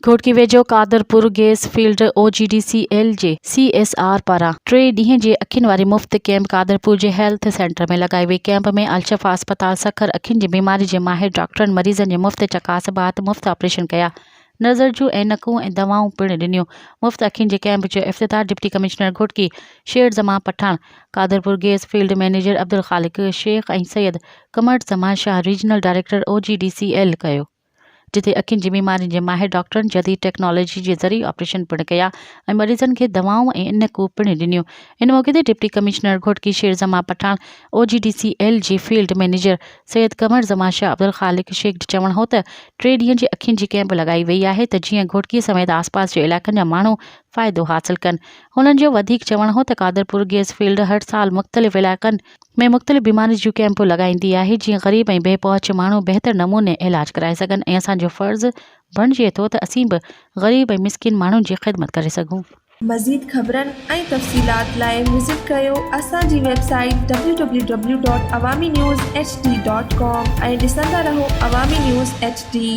گهوٽڪي ويجهو Qadirpur gas field O G D C L جي C S R پاران ٽي ڏينهن جي اکين واري مفت ڪئمپ قادرپور جي هيلٿ سينٽر ۾ لڳائي وئي. ڪئمپ ۾ الشفا اسپتال سکر اکين جي بيماري جي ماهر ڊاڪٽرن مريضن جي مفت چڪاس بعد مفت آپريشن ڪيا. نظر جون عينڪون ۽ دوائون پڻ ڏنيون. مفت اکين جي ڪئمپ جو افتتاح deputy commissioner Ghotki Sher Zaman Pathan, Qadirpur gas field manager Abdul Khaliq Shaikh ۽ Syed Qamar Zaman Shah regional director O G D C L ڪيو. جتي اکين جي بيمارين جي ماهر ڊاڪٽرن جديد ٽيڪنالاجي جي ذريعي آپريشن پڻ ڪيا ۽ مريضن کي دوائون ۽ عينڪون پڻ ڏنيون. ان موقعي تي deputy commissioner Ghotki Sher Zaman Pathan, O G D C L جي فيلڊ مئنيجر سيد قمر زمان شاهه عبدالخالق شيخ جو چوڻ هو ته ٽي ڏينهن جي اکين جي ڪئمپ لڳائي وئي آهي ته جيئن گهوٽڪي سميت آسپاس جي علائقن جا ماڻهو فائدو حاصل ڪن. هنن جو وڌيڪ چوڻ هو ته قادرپور گيس فيلڊ هر سال مختلف علائقن ۾ مختلف بيمارين جون ڪئمپون لڳائيندي آهي جيئن غريب ۽ بي پهچ ماڻهو بهتر نموني علاج ڪرائي سگهن ۽ اسان جو فرض بڻجي ٿو ته اسين به غريب ۽ مسڪين ماڻهن جي خدمت ڪري سگهون. مزيد خبرن ۽ تفصيلات لاء وزٽ ڪريو اسان جي website W W W dot Awami news H D dot com ۽ ڏسندا رهو عوامي نيوز ايڇ ڊي.